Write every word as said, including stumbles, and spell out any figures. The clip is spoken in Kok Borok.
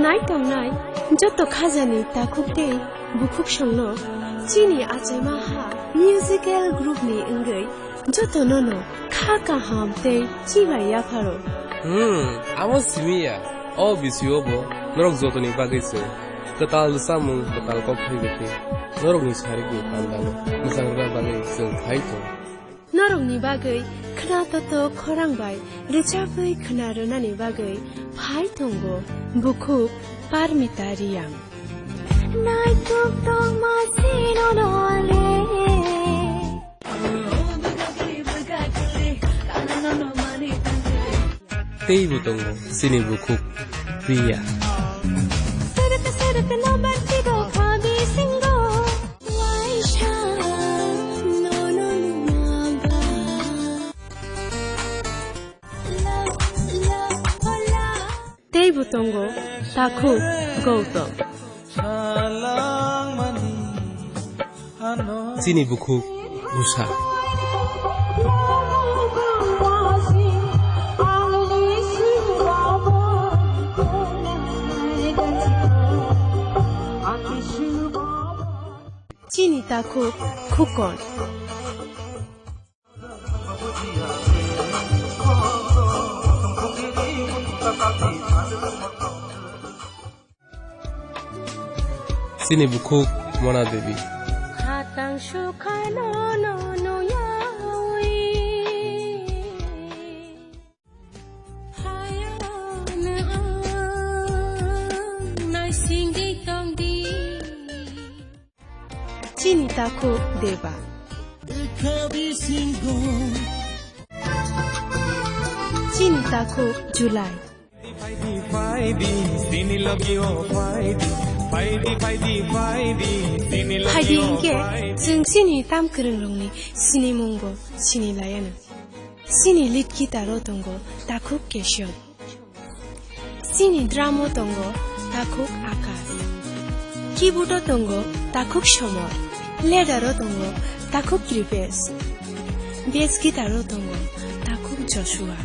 Nai tongnai joto khajani takhuk tei bukhuk songno chini achaima ha musical group ni wngwi joto nono kha kaham tei chibai yapharo. Hmm, amo simi ya. O bisio bo norok jotoni bagwi se kwtal samung, kwtal kok phaibo khe norokni sarikni pandano mwchang rwna bagwi chwng phai tongo. Norokni bagwi khna toto khorang bai rwchabwi khna rwnani bagwi phai tongo bukhuk Parmita Riyang. Naituk tongma sino nole. Teibo tongo chini bukhuk Priya. Sirka sirka no banchi do khabi singo. Waisha no no no maba. Teibo tongo takhuk Gautam. Chini bukhuk Busa. Chini takhuk Khukon. Chini bukhuk Mona Devi. Khatang sukhano no nuyawi. Hayano ang naisingdi tongdi. Chini takhuk Deba. Chini takhuk July. Phaidi hinkhe chwng chini tam kwrwng rokni sini mungbo sini laiano. Chini lead guitar o tongo takhuk Keshav. Chini drum o tongo takhuk Akash. Keyboard o tongo takhuk Somor. Leader o tongo takhuk Kripesh. Bass guitar o tongo takhuk Joshua.